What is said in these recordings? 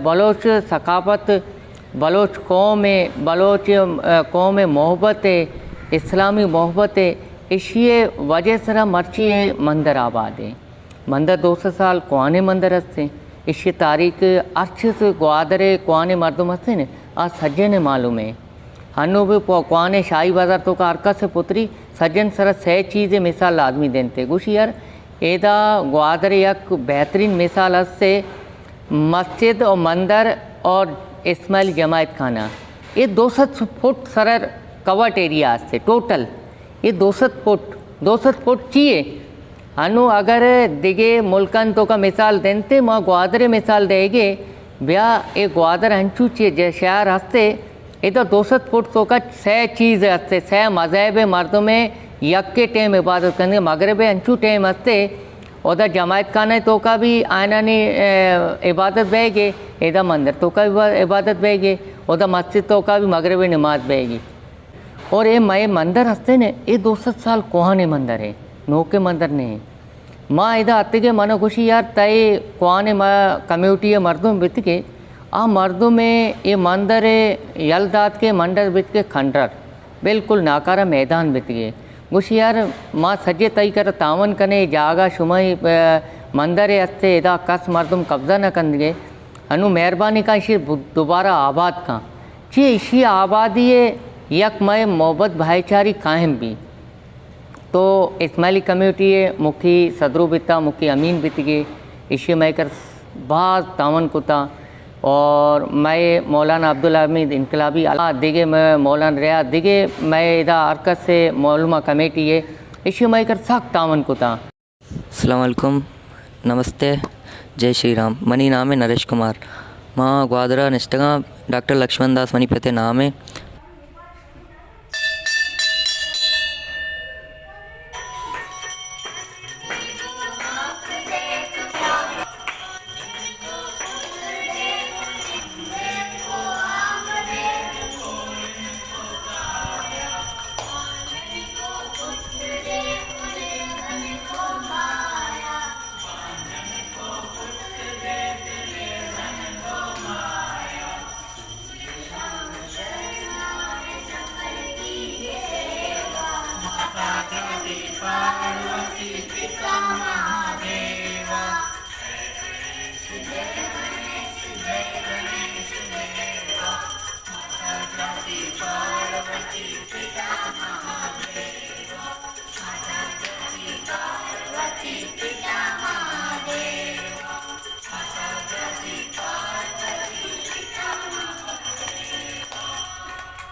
بلوچ ثقافت، بلوچ قوم ءِ، بلوچ، ءَ، قوم ءِ محبت ءِ، اسلامی محبت ءِ، ایشی ءِ وجہ سرا مرچی اے مندر آباد ایں۔ مندر دو سد سال کوہنیں مندر ہستیں۔ ایشی ءِ تاریخ ہرچ گوادر ءِ کوہنیں مردم ہستیں، آ سجن ءَ معلوم ایں۔ ہنو بھی پو-، کوہنیں شاہی بازار توکا ہر کس ءَ پتری، سجن سرا سئے چیز ءِ مثال لازمی دینتے۔ گوشی یار، ایدا گوادر ءِ یک بہترین مثال ہستے، مسجد اور مندر اور اسماعیلی جماعت خانہ، اے دو سد فٹ سرا کورڈ ایریا ہستے ٹوٹل۔ اے دو سد فٹ، دو سد فٹ چی اے؟ ہنو اگر دگہ ملکان توکا مثال دینتے، ما گوادر ءِ مثال دئیگے، بیا اے گوادر ہنچو چی جے شہر ہستے، ادا دو سد فٹ توکا سئے چیز ہستے، سئے مذہب ءِ مردم ءَ یکے ٹائم عبادت کنگے، مغرب ءَ انچو ٹائم ہستے، اودا جماعت خانہ توکا بھی آیانانی، اے، عبادت بیگے، ادا مندر توکا بھی عبادت بیگے، اودا مسجد توکا بھی مغرب ءِ نماز بیگے۔ اور اے مئے مندر ہستے نے، اے دو سد سال کوہنیں مندر ایں، نوکیں مندر نہ ایں۔ ما ادا اتکگے، منا گوشی یار تئی کوہنیں ما کمیونٹی ءِ مردم بیتگے، آ مردم ءَ اے مندر ءَ یل دات کہ مندر بیتگے کھنڈر، بالکل ناکارہ میدان بیتگے۔ گوشی یار ما سجے تئی کرا تعاون کنے، جاگہ شمئے، اے، مندر ءَ ہستے، ادا کس مردم قبضہ نہ کنگے۔ ہنو مہربانی کن ایشی دوبارہ آباد کن۔ چی ایشی آبادی ءَ یک مئے محبت بھائی چاری قائم بی۔ تو اسماعیلی کمیونٹی ءِ مکھی صدرو بیتا، مکھی امین بیتگے، ایشی مئے کر باز تعاون کتا۔ اور مئے مولانا عبدالحمید انقلابی، آ دگہ مئے مولانا ریا، دگہ مئے ادا ہر کس ءَ معلومہ کمیٹی ءَ، ایشی مئے کر سخت تعاون کتا۔ السلام علیکم، نمستے، جے شری رام۔ منی نام ایں نریش کمار۔ ما گوادر ءَ نشتگاں، ڈاکٹر لکشمن داس منی پت ءِ نام ایں۔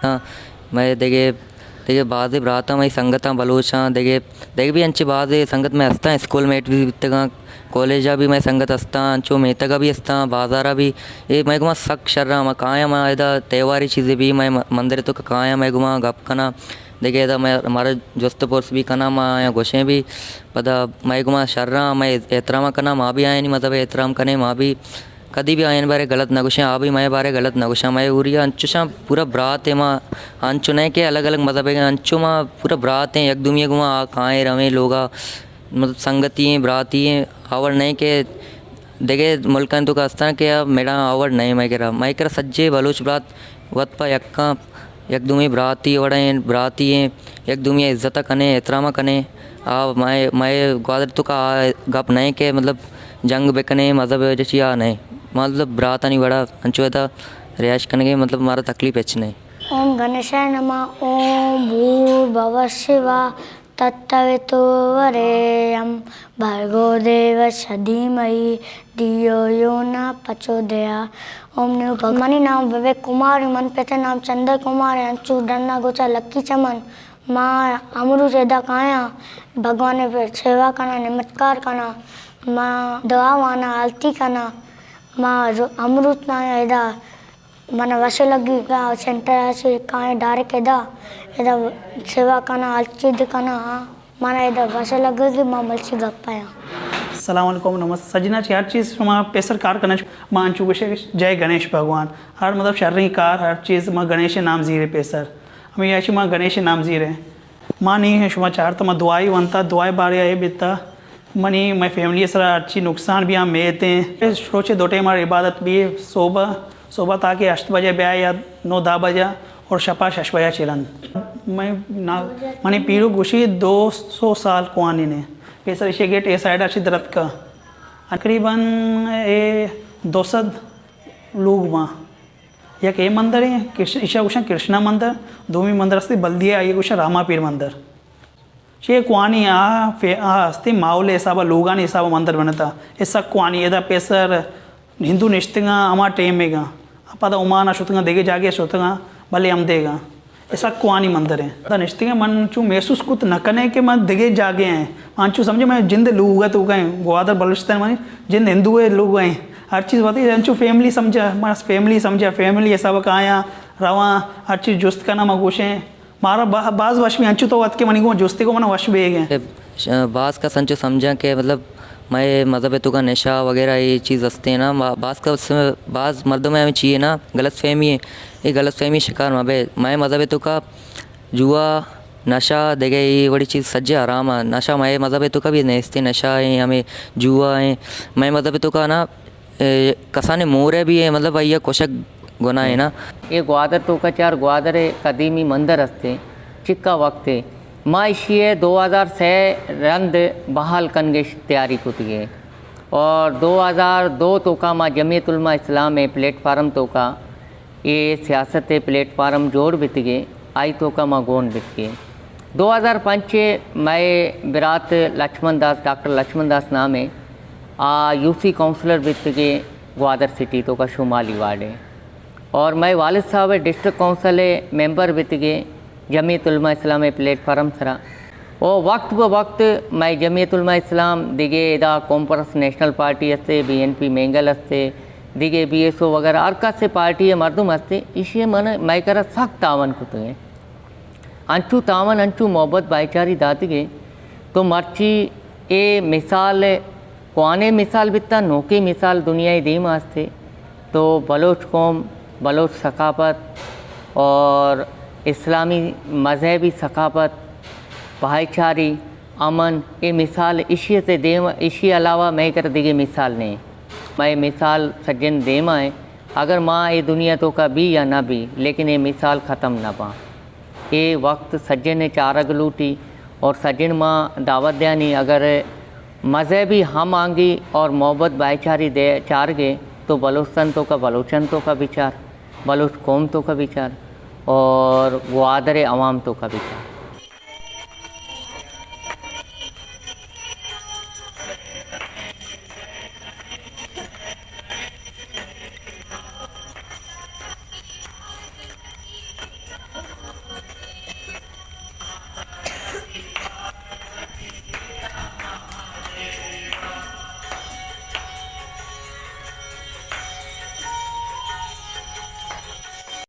ہاں، مئے دگہ، دگہ بازیں براتاں، مئے سنگتاں بلوچاں، دگہ، دگہ بھی انچیں بازیں سنگت مئے ہستاں، اسکول میٹ بھی بیتگاں، کالج ءَ بھی مئے سنگت ہستاں، انچو میتگ ءَ بھی ہستاں، بازار ءَ بھی۔ اے مئے گما سک شر ءَ، ما کایاں، ما ادا تہواری چیزے بھی مئے م-، مندر ءِ توکا کایاں، مئے گما گپ کناں، دگہ ادا مئے، مارا جست پرس بھی کناں، ما آیاں گوشیں بھی، پدا مئے گما شر ءَ، مئے احترام کناں، ما بھی آیانی مذہب ءِ احترام کنیں، ما بھی کدی بھی آیانی بارے غلط نہ گوشیں، آ بھی مئے بارے غلط نہ گوشاں۔ مئے اوریا انچوشاں پورا برات ایں ما، انچو نہ کہ الگ الگ مذہب ءِ، انچو ما پورا برات ایں، یک دومی ءَ گما آ کائیں رویں لوگا، مطلب سنگتی ایں، براتی ایں، آوڑ نہ کہ دگہ ملکاں توکا ہستاں کہ آ مڑاں آوڑ نہ مئے کرا۔ مئے کرا سجے بلوچ برات وت پہ یکاں، یک دومی براتی وڑیں، براتی ایں، یک دومی عزت کنیں، احترام کنیں۔ آ مئے، مئے گوادر توکا آ گپ نہ کہ مطلب جنگ بکنیں، مذہب ءِ وجہ چی آ نہ، مطلب براتانی وڑا انچو ادا رہائش کنگے، مطلب مارا تکلیف ہچ نہ۔ ओम गणेशाय नमः। ओम भूर्भुवः स्वः तत्सवितुर्वरेण्यं भर्गो देवस्य धीमहि धियो यो नः प्रचोदयात्। ओम नमो भगवते। منی نام وویک کمار ایں، من پت ءِ نام چندر کمار ایں، انچو ڈنا گوچا لکی چمن۔ ما امروز ادا کایاں، بھگوان ءِ سیوا کناں، نمتکار کناں، ما دعا واناں، آلتی کناں۔ ما رو-، امروز کایاں ادا، من وش لگی، سینٹر ءَ چہ کایاں ڈائریکٹ ادا، ادا سیوا کناں، ہر چیز کناں، ہاں۔ من ادا وش لگی کہ ما ملچی گپ آیاں۔ السلام علیکم، نمستے۔ سجنا چی ہر چیز شما پیسر کار کناں، ما انچو گوشے جے گنیش بھگوان۔ ہر مطلب شریں کار، ہر چیز ما گنیش ءِ نام زیرے پیسر۔ ہمے آ چی ما گنیش ءِ نام زیریں۔ ما نی شما چارتا، ما دعائی ونتا، دعائی بارے ءَ اے بیتا منی، مئے فیملی ءِ سرا ہرچی نقصان بی، آ میت ایں۔ روچے دو ٹائم عبادت بی، صبح، صبح تاکہ ہشت بجہ بیا یا نو دہ بجہ، اور شپا شش بجہ چہ رند۔ مئے نا-، منی پیرو گوشی دو سو سال کوانی نے۔ پیسر ایشی گیٹ اے سائیڈ ءَ چہ درتکا۔ تقریباً اے دو سد لوگ باں۔ یک اے مندر ایں، کرش-، ایشا گوشن کرشنا مندر، دومی مندر استی بلدیہ، آئی گوشن راما پیر مندر۔ چے کوانی آ فے-، آ ہستی ماحول حساب ءَ، لوگانی حساب ءَ مندر بنتا۔ اے سک کوانی، ادا پیسر ہندو نشتگاں ہما ٹائم ءَ گاں۔ پدا عمان ءَ شتگاں، دگہ جاگہ ءَ شتگاں، بلے ہم دیگاں۔ اے سک کوانی مندر ایں۔ ادا نشتگاں، من چو محسوس کت نہ کنے کہ من دگہ جاگہ ایں۔ من چو سمجھے من جند لوگ ءِ توکا ایں۔ گوادر بلوچستان منی جند ہندو ءِ لوگ ایں۔ ہر چیز وتی انچو فیملی سمجھا، من فیملی سمجھا، فیملی حساب ءَ کایاں، رواں، ہر چیز جست کناں، من گوشیں، مارا با-، باز وش بی، انچو تو اتکے منی گوں جستے گوں من وش بیگ ایں۔ ش-، باز کس انچو سمجھاں کہ مطلب مئے مذہب ءِ توکا نشہ وغیرہ اے چیز ہستیں نا، ما-، باز کس، باز مردم ءَ ہمے چیئے نا غلط فہمی ایں، اے غلط فہمی شکار مہ بے۔ مئے مذہب ءِ توکا جوا، نشہ، دگہ اے وڑی چیز سجے حرام ایں۔ نشہ مئے مذہب ءِ توکا بی نیستیں، نشہ ایں، ہمے جوا ایں۔ مئے مذہب ءِ توکا نا اے، کسانیں مورے بی ایں، مطلب آئی ءَ کشگ گناہ ایں نا۔ اے گوادر توکا چار گوادر ءِ قدیمی مندر ہستے، چکا وقت ءَ۔ ما ایشی ءَ دو ہزار سے رند بحال کنگش تیاری کتگے اور دو ہزار دو توکا ما جمعیت علماء اسلام ءِ پلیٹ فارم توکا اے سیاست ءِ پلیٹ فارم جوڑ بیتگے، آئی توکا ما گون بیتگے۔ دو ہزار پنچ ءَ مئے برات لچھمن داس، ڈاکٹر لچھمن داس نام ءَ، آ یو سی کونسلر بیتگے گوادر سٹی توکا شمالی وارڈ ءَ۔ اور مئے والد صاحب ڈسٹرکٹ کونسل ءِ ممبر بیتگے جمعیت علماء اسلام ءِ پلیٹ فارم سرا۔ او وقت بہ وقت مئے جمعیت علماء اسلام، دگہ ادا قوم پرست نیشنل پارٹی ہستے، بی این پی مینگل ہستے، دگہ بی ایس او وغیرہ ہر کس پارٹی ءِ مردم ہستے، ایشی ءَ من مئے کرا سخت تعاون کتگے۔ انچو تعاون، انچو محبت بھائی چاری داتگے۔ تو مرچی اے مثال، کوانیں مثال بیتا، نوکیں مثال دنیا ءِ دیما ہستے۔ تو بلوچ قوم، بلوچ ثقافت اور اسلامی مذہبی ثقافت، بھائی چاری، امن، اے مثال ایشی ءَ دیم، ایشی علاوہ مئے کر دگہ مثال نہیں۔ مئے مثال سجن دیما ایں۔ اگر ما اے دنیا توکا بی یا نہ بی، لیکن اے مثال ختم نہ باں۔ اے وقت سجن ءَ چارگ لوٹی اور سجن ما دعوت دیانی، اگر مذہبی ہم آہنگی اور محبت بھائی چاری دے چارگے تو بلوچستان توکا، بلوچان توکا بچار، بلوچ قوم توکا بچار اور گوادر عوام توکا بچار۔